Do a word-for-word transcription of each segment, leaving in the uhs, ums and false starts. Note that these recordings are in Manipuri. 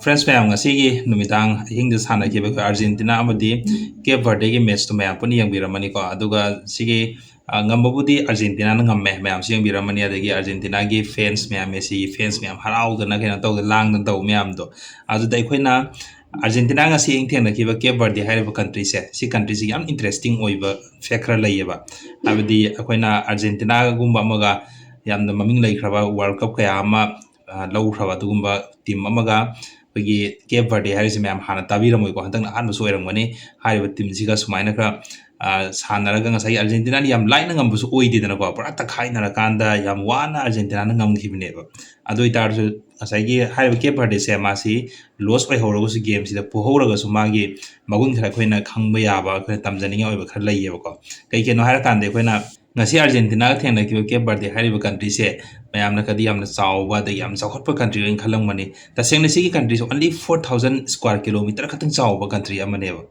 Friends ꯃꯌꯥꯝ, ꯉꯁꯤꯒꯤ ꯅꯨꯃꯤꯗꯥꯡ ꯑꯍꯤꯡꯗ ꯁꯥꯟꯅꯈꯤꯕ ꯑꯩꯈꯣꯏ ꯑꯥꯔꯖꯦꯟꯇꯤꯅꯥ ꯑꯃꯗꯤ ꯀꯦꯞ ꯚꯔꯗꯦꯒꯤ ꯃꯦꯠꯁꯇꯨ ꯃꯌꯥꯝ ꯄꯨꯟꯅ ꯌꯦꯡꯕꯤꯔꯝꯃꯅꯤꯀꯣ꯫ ꯑꯗꯨꯒ ꯁꯤꯒꯤ, ꯑ, ꯉꯝꯕꯕꯨꯗꯤ ꯑꯥꯔꯖꯦꯟꯇꯤꯅꯥꯅ ꯉꯝꯃꯦ, ꯃꯌꯥꯝꯁꯨ ꯌꯦꯡꯕꯤꯔꯝꯃꯅꯤ꯫ ꯑꯗꯒꯤ ꯑꯥꯔꯖꯦꯟꯇꯤꯅꯥꯒꯤ ꯐꯦꯟꯁ ꯃꯌꯥꯝ, ꯃꯦꯁꯤꯒꯤ ꯐꯦꯟꯁ ꯃꯌꯥꯝ ꯍꯔꯥꯎꯗꯅ ꯀꯩꯅꯣ ꯇꯧꯗꯅ ꯂꯥꯡꯗꯅ ꯇꯧꯕ ꯃꯌꯥꯝꯗꯣ, ꯑꯗꯨꯗ ꯑꯩꯈꯣꯏꯅ ꯑꯥꯔꯖꯦꯟꯇꯤꯅꯥ ꯉꯁꯤ ꯑꯍꯤꯡ ꯊꯦꯡꯅꯈꯤꯕ ꯀꯦꯞ ꯚꯔꯗꯦ ꯍꯥꯏꯔꯤꯕ ꯀꯟꯇ꯭ꯔꯤꯁꯦ, ꯁꯤ ꯀꯟꯇ꯭ꯔꯤꯁꯤ ꯌꯥꯝ ꯏꯟꯇꯔꯦꯁꯇꯤꯡ ꯑꯣꯏꯕ ꯐꯦꯛ ꯈꯔ ꯂꯩꯌꯦꯕ꯫ ꯍꯥꯏꯕꯗꯤ ꯑꯩꯈꯣꯏꯅ ꯑꯥꯔꯖꯦꯟꯇꯤꯅꯥꯒꯨꯝꯕ ꯑꯃꯒ, ꯌꯥꯝꯅ ꯃꯃꯤꯡ ꯂꯩꯈ꯭ꯔꯕ ꯋꯥꯔꯜ ꯀꯞ ꯀꯌꯥ ꯑꯃ, ꯑ, ꯂꯧꯈ꯭ꯔꯕ ꯑꯗꯨꯒꯨꯝꯕ ꯇꯤꯝ ꯑꯃꯒ ꯑꯩꯈꯣꯏꯒꯤ ꯀꯦꯞ ꯚꯔꯗꯦ ꯍꯥꯏꯔꯤꯁꯤ ꯃꯌꯥꯝ ꯍꯥꯟꯅ ꯇꯥꯕꯤꯔꯝꯃꯣꯏꯀꯣ, ꯍꯟꯗꯛꯅ ꯑꯍꯥꯟꯕꯁꯨ ꯑꯣꯏꯔꯝꯒꯅꯤ꯫ ꯍꯥꯏꯔꯤꯕ ꯇꯤꯝꯁꯤꯒ ꯁꯨꯃꯥꯏꯅ ꯈꯔ, ꯑ, ꯁꯥꯟꯅꯔꯒ ꯉꯁꯥꯏꯒꯤ ꯑꯥꯔꯖꯦꯟꯇꯤꯅꯥꯅ ꯌꯥꯝ ꯂꯥꯏꯅ ꯉꯝꯕꯁꯨ ꯑꯣꯏꯗꯦꯗꯅꯀꯣ, ꯄꯨꯔꯥ ꯇꯛꯈꯥꯏꯅꯔꯀꯥꯟꯗ ꯌꯥꯝ ꯋꯥꯅ ꯑꯥꯔꯖꯦꯟꯇꯤꯅꯥꯅ ꯉꯝꯈꯤꯕꯅꯦꯕ꯫ ꯑꯗꯨ ꯑꯣꯏꯇꯥꯔꯁꯨ ꯉꯁꯥꯏꯒꯤ ꯍꯥꯏꯔꯤꯕ ꯀꯦꯞ ꯚꯔꯗꯦꯁꯦ ꯃꯥꯁꯤ ꯂꯣꯁ ꯑꯣꯏꯍꯧꯔꯒꯁꯨ ꯒꯦꯝꯁꯤꯗ ꯄꯣꯍꯧꯔꯒꯁꯨ ꯃꯥꯒꯤ ꯃꯒꯨꯟ ꯈꯔ ꯑꯩꯈꯣꯏꯅ ꯈꯪꯕ ꯌꯥꯕ, ꯑꯩꯈꯣꯏꯅ ꯇꯝꯖꯅꯤꯡꯉꯥꯏ ꯑꯣꯏꯕ ꯈꯔ ꯂꯩꯌꯦꯕꯀꯣ꯫ ꯀꯩꯒꯤꯅꯣ ꯍꯥꯏꯔꯀꯥꯟꯗ ꯑꯩꯈꯣꯏꯅ ꯉꯁꯤ ꯑꯥꯔꯖꯦꯟꯇꯤꯅꯥꯒ ꯊꯦꯡꯅꯈꯤꯕ ꯀꯦꯞ ꯚꯔꯗꯦ ꯍꯥꯏꯔꯤꯕ ꯀꯟꯇ꯭ꯔꯤꯁꯦ ꯃꯌꯥꯝꯅ ꯀꯗꯤ ꯌꯥꯝꯅ ꯆꯥꯎꯕ ꯑꯗꯒꯤ ꯌꯥꯝ ꯆꯥꯎꯈꯠꯄ ꯀꯟꯇ꯭ꯔꯤ ꯑꯣꯏꯅ ꯈꯜꯂꯝꯒꯅꯤ꯫ ꯇꯁꯦꯡꯅ ꯁꯤꯒꯤ ꯀꯟꯇ꯭ꯔꯤꯁꯦ only four thousand square kilometer ꯈꯛꯇꯪ ꯆꯥꯎꯕ ꯀꯟꯇ꯭ꯔꯤ ꯑꯃꯅꯦꯕ꯫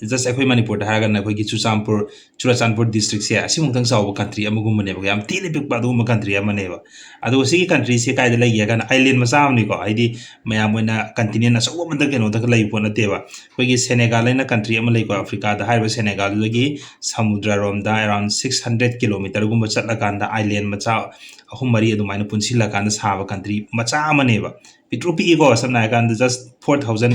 Just ꯑꯩꯈꯣꯏ ꯃꯅꯤꯄꯨꯔꯗ ꯍꯥꯏꯔꯒꯅ ꯑꯩꯈꯣꯏꯒꯤ ꯆꯨꯔꯆꯥꯟꯄꯨꯔ, ꯆꯨꯔꯆꯥꯟꯄꯨꯔ ꯗꯤꯁꯇ꯭ꯔꯤꯛꯁꯦ ꯑꯁꯤꯃꯨꯛꯇꯪ ꯆꯥꯎꯕ ꯀꯟꯇ꯭ꯔꯤ ꯑꯃꯒꯨꯝꯕꯅꯦꯕ, ꯌꯥꯝ ꯊꯤꯅ ꯄꯤꯛꯄ ꯑꯗꯨꯒꯨꯝꯕ ꯀꯟꯇ꯭ꯔꯤ ꯑꯃꯅꯦꯕ꯫ ꯑꯗꯨꯒ ꯁꯤꯒꯤ ꯀꯟꯇ꯭ꯔꯤꯁꯦ ꯀꯥꯏꯗ ꯂꯩꯒꯦ ꯍꯥꯏ ꯀꯥꯟꯗ, ꯑꯥꯏꯂꯦꯟ ꯃꯆꯥ ꯑꯃꯅꯤꯀꯣ, ꯍꯥꯏꯗꯤ ꯃꯌꯥꯝ ꯑꯣꯏꯅ ꯀꯟꯇꯤꯅꯦꯟ ꯑꯆꯧꯕ ꯑꯃꯗ ꯀꯩꯅꯣꯗꯒ ꯂꯩꯕ ꯄꯣꯠ ꯅꯠꯇꯦꯕ꯫ ꯑꯩꯈꯣꯏꯒꯤ ꯁꯦꯅꯦꯒꯥꯜ ꯍꯥꯏꯅ ꯀꯟꯇ꯭ꯔꯤ ꯑꯃ ꯂꯩꯀꯣ ꯑꯐ꯭ꯔꯤꯀꯥꯗ, ꯍꯥꯏꯔꯤꯕ ꯁꯦꯅꯦꯒꯥꯜꯗꯨꯗꯒꯤ ꯁꯃꯨꯗ꯭ꯔꯔꯣꯝꯗ around six hundred kilometerꯒꯨꯝꯕ ꯆꯠꯂꯀꯥꯟꯗ ꯑꯥꯏꯂꯦꯟ ꯃꯆꯥ ꯑꯍꯨꯝ ꯃꯔꯤ ꯑꯗꯨꯃꯥꯏꯅ ꯄꯨꯟꯁꯤꯜꯂꯀꯥꯟꯗ ꯁꯥꯕ ꯀꯟꯇ꯭ꯔꯤ ꯃꯆꯥ ꯑꯃꯅꯦꯕ꯫ ꯄꯤꯛꯇ꯭ꯔꯨ ꯄꯤꯛꯏꯀꯣ, ꯁꯝꯅ ꯍꯥꯏꯔꯀꯥꯟꯗ just four thousand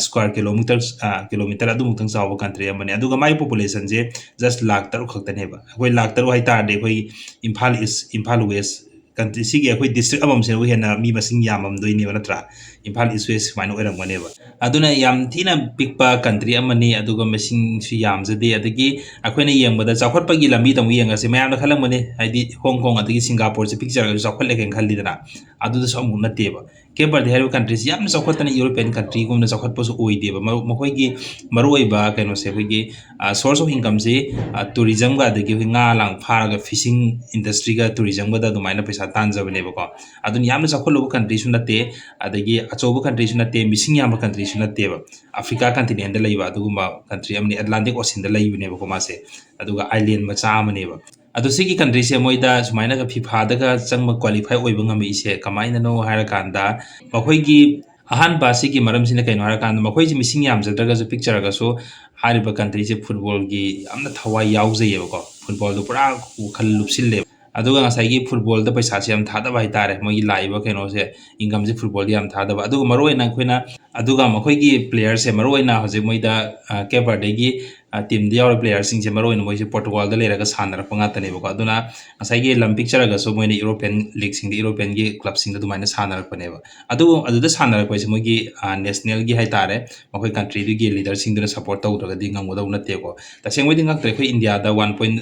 square kilometers, kilometre ꯑꯗꯨꯃꯨꯛꯇꯪ ꯆꯥꯎꯕ ꯀꯟꯇ꯭ꯔꯤ ꯑꯃꯅꯦ꯫ ꯑꯗꯨꯒ ꯃꯥꯒꯤ ꯄꯣꯄꯨꯂꯦꯁꯟꯁꯦ just ꯂꯥꯛ ꯇꯔꯨꯛ ꯈꯛꯇꯅꯦꯕ꯫ ꯑꯩꯈꯣꯏ ꯂꯥꯛ ꯇꯔꯨꯛ ꯍꯥꯏꯇꯥꯔꯗꯤ ꯑꯩꯈꯣꯏ ꯏꯝꯐꯥꯜ ꯏꯁ, ꯏꯝꯐꯥꯜ ꯋꯦꯁ ꯀꯟꯇ꯭ꯔꯤ ꯁꯤꯒꯤ ꯑꯩꯈꯣꯏ ꯗꯤꯁꯇ꯭ꯔꯤꯛ ꯑꯃꯃꯝꯁꯤꯅꯕꯨ ꯍꯦꯟꯅ ꯃꯤ ꯃꯁꯤꯡ ꯌꯥꯝꯃꯝꯗꯣꯏꯅꯦꯕ, ꯅꯠꯇ꯭ꯔꯥ? ꯏꯝꯐꯥꯜ ꯏꯁ ꯋꯦꯁ ꯁꯨꯃꯥꯏꯅ ꯑꯣꯏꯔꯝꯒꯅꯦꯕ꯫ ꯑꯗꯨꯅ ꯌꯥꯝ ꯊꯤꯅ ꯄꯤꯛꯄ ꯀꯟꯇ꯭ꯔꯤ ꯑꯃꯅꯤ, ꯑꯗꯨꯒ ꯃꯁꯤꯡꯁꯨ ꯌꯥꯝꯖꯗꯦ꯫ ꯑꯗꯒꯤ ꯑꯩꯈꯣꯏꯅ ꯌꯦꯡꯕꯗ ꯆꯥꯎꯈꯠꯄꯒꯤ ꯂꯝꯕꯤꯗ ꯑꯃꯨꯛ ꯌꯦꯡꯉꯁꯤ꯫ ꯃꯌꯥꯝꯅ ꯈꯜꯂꯝꯒꯅꯤ, ꯍꯥꯏꯗꯤ ꯍꯣꯡ ꯀꯣꯡ ꯑꯗꯒꯤ ꯁꯤꯡꯒꯥꯄꯨꯔꯁꯦ ꯄꯤꯛꯆꯔꯒꯁꯨ ꯆꯥꯎꯈꯠꯂꯦ ꯀꯩꯅ ꯈꯜꯂꯤꯗꯅ, ꯑꯗꯨꯗꯁꯨ ꯑꯃꯨꯛ ꯅꯠꯇꯦꯕ꯫ ꯀꯦꯞ ꯕꯔꯗꯦ ꯍꯥꯏꯔꯤꯕ ꯀꯟꯇ꯭ꯔꯤꯁꯤ ꯌꯥꯝꯅ ꯆꯥꯎꯈꯠꯇꯅ ꯌꯨꯔꯣꯄꯤꯌꯟ ꯀꯟꯇ꯭ꯔꯤꯒꯨꯝꯅ ꯆꯥꯎꯈꯠꯄꯁꯨ ꯑꯣꯏꯗꯦꯕ꯫ ꯃꯔꯨ-, ꯃꯈꯣꯏꯒꯤ ꯃꯔꯨꯑꯣꯏꯕ ꯀꯩꯅꯣꯁꯦ ꯑꯩꯈꯣꯏꯒꯤ, ꯑ, source of incomeꯁꯤ, ꯑ, tourismꯒ ꯑꯗꯒꯤ ꯑꯩꯈꯣꯏ ꯉꯥ ꯂꯥꯡ ꯐꯥꯔꯒ fishing industryꯒ tourismꯒꯗ ꯑꯗꯨꯃꯥꯏꯅ ꯄꯩꯁꯥ ꯇꯥꯟꯖꯕꯅꯦꯕꯀꯣ꯫ ꯑꯗꯨꯅ ꯌꯥꯝꯅ ꯆꯥꯎꯈꯠꯂꯨꯕ ꯀꯟꯇ꯭ꯔꯤꯁꯨ ꯅꯠꯇꯦ, ꯑꯗꯒꯤ ꯑꯆꯧꯕ ꯀꯟꯇ꯭ꯔꯤꯁꯨ ꯅꯠꯇꯦ, ꯃꯤꯁꯤꯡ ꯌꯥꯝꯕ ꯀꯟꯇ꯭ꯔꯤꯁꯨ ꯅꯠꯇꯦꯕ꯫ ꯑꯐ꯭ꯔꯤꯀꯥ continentꯗ ꯂꯩꯕ ꯑꯗꯨꯒꯨꯝꯕ ꯀꯟꯇ꯭ꯔꯤ ꯑꯃꯅꯤ, ꯑꯦꯠꯂꯥꯟꯇꯤꯛ ꯑꯣꯁꯤꯟꯗ ꯂꯩꯕꯅꯦꯕꯀꯣ ꯃꯥꯁꯦ꯫ ꯑꯗꯨꯒ ꯑꯥꯏꯂꯦꯟ ꯃꯆꯥ ꯑꯃꯅꯦꯕ꯫ ꯑꯗꯣ ꯁꯤꯒꯤ ꯀꯟꯇ꯭ꯔꯤꯁꯦ ꯃꯣꯏꯗ ꯁꯨꯃꯥꯏꯅꯒ ꯐꯤꯐꯥꯗꯒ ꯆꯪꯕ qualify ꯑꯣꯏꯕ ꯉꯝꯃꯛꯏꯁꯦ ꯀꯃꯥꯏꯅꯅꯣ ꯍꯥꯏꯔꯀꯥꯟꯗ, ꯃꯈꯣꯏꯒꯤ ꯑꯍꯥꯟꯕ ꯑꯁꯤꯒꯤ ꯃꯔꯝꯁꯤꯅ ꯀꯩꯅꯣ ꯍꯥꯏꯔꯀꯥꯟꯗ, ꯃꯈꯣꯏꯁꯤ ꯃꯤꯁꯤꯡ ꯌꯥꯝꯖꯗ꯭ꯔꯒꯁꯨ, ꯄꯤꯛꯆꯔꯒꯁꯨ, ꯍꯥꯏꯔꯤꯕ countryꯁꯦ footballꯒꯤ ꯌꯥꯝꯅ ꯊꯋꯥꯏ ꯌꯥꯎꯖꯩꯌꯦꯕꯀꯣ꯫ Footballꯗꯣ ꯄꯨꯔꯥ ꯋꯥꯈꯜ ꯂꯨꯞꯁꯤꯜꯂꯦꯕ꯫ ꯑꯗꯨꯒ ꯉꯁꯥꯏꯒꯤ footballꯗ ꯄꯩꯁꯥꯁꯦ ꯌꯥꯝ ꯊꯥꯗꯕ ꯍꯥꯏꯇꯥꯔꯦ, ꯃꯣꯏꯒꯤ ꯂꯥꯛꯏꯕ ꯀꯩꯅꯣꯁꯦ, incomeꯁꯦ footballꯗ ꯌꯥꯝ ꯊꯥꯗꯕ꯫ ꯑꯗꯨꯒ ꯃꯔꯨꯑꯣꯏꯅ ꯑꯩꯈꯣꯏꯅ, ꯑꯗꯨꯒ ꯃꯈꯣꯏꯒꯤ playerꯁꯦ ꯃꯔꯨꯑꯣꯏꯅ ꯍꯧꯖꯤꯛ ꯃꯣꯏꯗ, ꯑ, Cape Verdeꯒꯤ, ꯑ, teamꯗ ꯌꯥꯎꯔꯤꯕ playerꯁꯤꯡꯁꯦ ꯃꯔꯨꯑꯣꯏꯅ ꯃꯣꯏꯁꯦ Portugalꯗ ꯂꯩꯔꯒ ꯁꯥꯟꯅꯔꯛꯄ ꯉꯥꯛꯇꯅꯦꯕꯀꯣ꯫ ꯑꯗꯨꯅ ꯉꯁꯥꯏꯒꯤ ꯂꯝ ꯄꯤꯛꯆꯔꯒꯁꯨ ꯃꯣꯏꯅ European leagueꯁꯤꯡꯗ, Europeanꯒꯤ clubꯁꯤꯡꯗ ꯑꯗꯨꯃꯥꯏꯅ ꯁꯥꯟꯅꯔꯛꯄꯅꯦꯕ꯫ ꯑꯗꯨ, ꯑꯗꯨꯗ ꯁꯥꯟꯅꯔꯛꯄꯁꯦ ꯃꯣꯏꯒꯤ, ꯑ, nationalꯒꯤ ꯍꯥꯏꯇꯥꯔꯦ, ꯃꯈꯣꯏ countryꯗꯨꯒꯤ leaderꯁꯤꯡꯗꯨꯅ support ꯇꯧꯗ꯭ꯔꯒꯗꯤ ꯉꯝꯒꯗꯧꯕ ꯅꯠꯇꯦꯀꯣ꯫ ꯇꯁꯦꯡꯕꯩꯗꯤ ꯉꯛꯇ꯭ꯔꯦ, ꯑꯩꯈꯣꯏ Indiaꯗ one point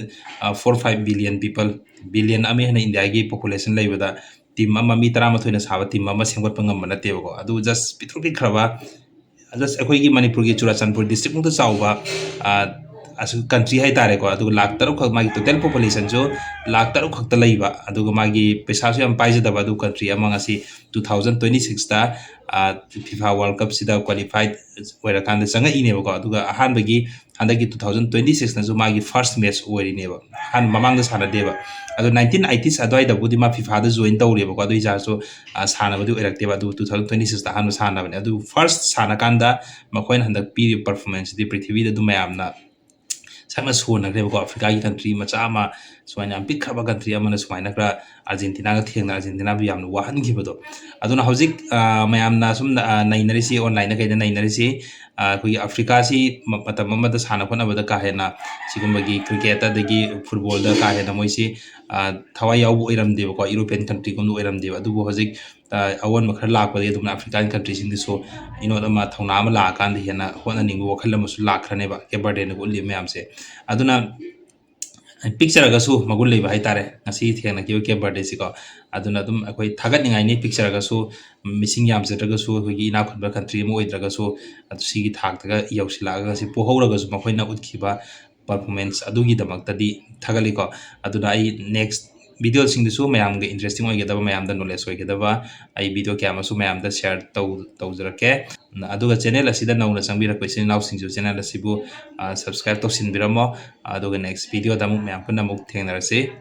four five billion people, billion ꯑꯃ ꯍꯦꯟꯅ Indiaꯒꯤ population ꯂꯩꯕꯗ team ꯑꯃ, ꯃꯤ ꯇꯔꯥꯃꯥꯊꯣꯏꯅ ꯁꯥꯕ team ꯑꯃ ꯁꯦꯝꯒꯠꯄ ꯉꯝꯕ ꯅꯠꯇꯦꯕꯀꯣ꯫ ꯑꯗꯨ just ꯄꯤꯛꯇ꯭ꯔꯨ ꯄꯤꯛꯈ꯭ꯔꯕ, just ꯑꯩꯈꯣꯏꯒꯤ ꯃꯅꯤꯄꯨꯔꯒꯤ ꯆꯨꯔꯥꯆꯥꯟꯄꯨꯔ districtꯃꯨꯛꯇ ꯆꯥꯎꯕ, ꯑ, ꯑꯁꯨ country ꯍꯥꯏꯇꯥꯔꯦꯀꯣ꯫ ꯑꯗꯨꯒ ꯂꯥꯈ ꯇꯔꯨꯛ ꯈꯛ, ꯃꯥꯒꯤ total populationꯁꯨ ꯂꯥꯈ ꯇꯔꯨꯛ ꯈꯛꯇ ꯂꯩꯕ, ꯑꯗꯨꯒ ꯃꯥꯒꯤ ꯄꯩꯁꯥꯁꯨ ꯌꯥꯝ ꯄꯥꯏꯖꯗꯕ ꯑꯗꯨ country ꯑꯃ ꯉꯁꯤ two thousand twenty sixꯇ, ꯑ, FIFA World Cupꯁꯤꯗ qualified ꯑꯣꯏꯔꯀꯥꯟꯗ ꯆꯪꯉꯛꯏꯅꯦꯕꯀꯣ꯫ ꯑꯗꯨꯒ ꯑꯍꯥꯟꯕꯒꯤ ꯍꯟꯗꯛꯀꯤ two thousand twenty sixꯅꯁꯨ ꯃꯥꯒꯤ first match ꯑꯣꯏꯔꯤꯅꯦꯕ, ꯑꯍꯥꯟꯕ ꯃꯃꯥꯡꯗ ꯁꯥꯟꯅꯗꯦꯕ꯫ ꯑꯗꯣ nineteen eighties ꯑꯗꯨꯋꯥꯏꯗꯕꯨꯗꯤ ꯃꯥ FIFAꯗ join ꯇꯧꯔꯦꯕꯀꯣ, ꯑꯗꯨ ꯑꯣꯏꯇꯥꯔꯁꯨ, ꯑ, ꯁꯥꯟꯅꯕꯗꯤ ꯑꯣꯏꯔꯛꯇꯦꯕ꯫ ꯑꯗꯨ two thousand twenty sixꯇ ꯑꯍꯥꯟꯕ ꯁꯥꯟꯅꯕꯅꯦ꯫ ꯑꯗꯨ first ꯁꯥꯟꯅꯀꯥꯟꯗ ꯃꯈꯣꯏꯅ ꯍꯟꯗꯛ ꯄꯤꯔꯤꯕ performanceꯁꯤꯗꯤ ꯄ꯭ꯔꯤꯊꯤꯕꯤꯗ ꯑꯗꯨꯝ ꯃꯌꯥꯝꯅ ꯁꯛꯅ ꯁꯣꯟꯅꯈ꯭ꯔꯦꯕꯀꯣ꯫ Africaꯒꯤ country ꯃꯆꯥ ꯑꯃ, ꯁꯨꯃꯥꯏꯅ ꯌꯥꯝ ꯄꯤꯛꯈ꯭ꯔꯕ country ꯑꯃꯅ ꯁꯨꯃꯥꯏꯅ ꯈꯔ Argentinaꯒ ꯊꯦꯡꯅ Argentinaꯕꯨ ꯌꯥꯝꯅ ꯋꯥꯍꯟꯈꯤꯕꯗꯣ꯫ ꯑꯗꯨꯅ ꯍꯧꯖꯤꯛ, ꯑ, ꯃꯌꯥꯝꯅ ꯁꯨꯝ, ꯑ, ꯅꯩꯅꯔꯤꯁꯤ, onlineꯗ ꯀꯩꯗ ꯅꯩꯅꯔꯤꯁꯤ, ꯑ, ꯑꯩꯈꯣꯏꯒꯤ Africaꯁꯤ ꯃ-, ꯃꯇꯝ ꯑꯃꯗ ꯁꯥꯟꯅ ꯈꯣꯠꯅꯕꯗ ꯀꯥ ꯍꯦꯟꯅ ꯁꯤꯒꯨꯝꯕꯒꯤ cricket ꯑꯗꯒꯤ footballꯗ ꯀꯥ ꯍꯦꯟꯅ ꯃꯣꯏꯁꯤ, ꯑ, ꯊꯋꯥꯏ ꯌꯥꯎꯕ ꯑꯣꯏꯔꯝꯗꯦꯕꯀꯣ, European countryꯒꯨꯝꯕ ꯑꯣꯏꯔꯝꯗꯦꯕ꯫ ꯑꯗꯨꯕꯨ ꯍꯧꯖꯤꯛ, ꯑ, ꯑꯑꯣꯟꯕ ꯈꯔ ꯂꯥꯛꯄꯗꯒꯤ ꯑꯗꯨꯝ African countryꯁꯤꯡꯗꯁꯨ ꯏꯅꯣꯠ ꯑꯃ, ꯊꯧꯅꯥ ꯑꯃ ꯂꯥꯛꯑꯀꯥꯟꯗ ꯍꯦꯟꯅ ꯍꯣꯠꯅꯅꯤꯡꯕ ꯋꯥꯈꯜ ꯑꯃꯁꯨ ꯂꯥꯛꯈ꯭ꯔꯅꯦꯕ, Cape Verdeꯅꯒ ꯎꯠꯂꯤꯕ ꯃꯌꯥꯝꯁꯦ꯫ ꯑꯗꯨꯅ ꯄꯤꯛꯆꯔꯒꯁꯨ ꯃꯒꯨꯟ ꯂꯩꯕ ꯍꯥꯏꯇꯥꯔꯦ ꯉꯁꯤ ꯊꯦꯡꯅꯈꯤꯕ Cape Verdeꯁꯤꯀꯣ꯫ ꯑꯗꯨꯅ ꯑꯗꯨꯝ ꯑꯩꯈꯣꯏ ꯊꯥꯒꯠꯅꯤꯡꯉꯥꯏꯅꯤ, ꯄꯤꯛꯆꯔꯒꯁꯨ, ꯃꯤꯁꯤꯡ ꯌꯥꯝꯖꯗ꯭ꯔꯒꯁꯨ, ꯑꯩꯈꯣꯏꯒꯤ ꯏꯅꯥꯛ ꯈꯨꯟꯕ country ꯑꯃ ꯑꯣꯏꯗ꯭ꯔꯒꯁꯨ, ꯑꯗꯨ ꯁꯤꯒꯤ ꯊꯥꯛꯇꯒ ꯌꯧꯁꯤꯜꯂꯛꯑꯒ ꯉꯁꯤ ꯄꯣꯍꯧꯔꯒꯁꯨ ꯃꯈꯣꯏꯅ ꯎꯠꯈꯤꯕ performance ꯑꯗꯨꯒꯤꯗꯃꯛꯇꯗꯤ ꯊꯥꯒꯠꯂꯤꯀꯣ꯫ ꯑꯗꯨꯅ ꯑꯩ next videoꯁꯤꯡꯗꯁꯨ ꯃꯌꯥꯝꯒ interesting ꯑꯣꯏꯒꯗꯕ, ꯃꯌꯥꯝꯗ knowledge ꯑꯣꯏꯒꯗꯕ ꯑꯩ video ꯀꯌꯥ ꯑꯃꯁꯨ ꯃꯌꯥꯝꯗ share ꯇꯧ-, ꯇꯧꯖꯔꯛꯀꯦ꯫ ꯑꯗꯨꯒ channel ꯑꯁꯤꯗ ꯅꯧꯅ ꯆꯪꯕꯤꯔꯛꯄ ꯏꯆꯤꯟ ꯏꯅꯥꯎꯁꯤꯡꯁꯨ channel ꯑꯁꯤꯕꯨ, ꯑ, subscribe ꯇꯧꯁꯤꯟꯕꯤꯔꯝꯃꯣ꯫ ꯑꯗꯨꯒ next videoꯗ ꯑꯃꯨꯛ ꯃꯌꯥꯝ ꯄꯨꯟꯅ ꯑꯃꯨꯛ ꯊꯦꯡꯅꯔꯁꯤ꯫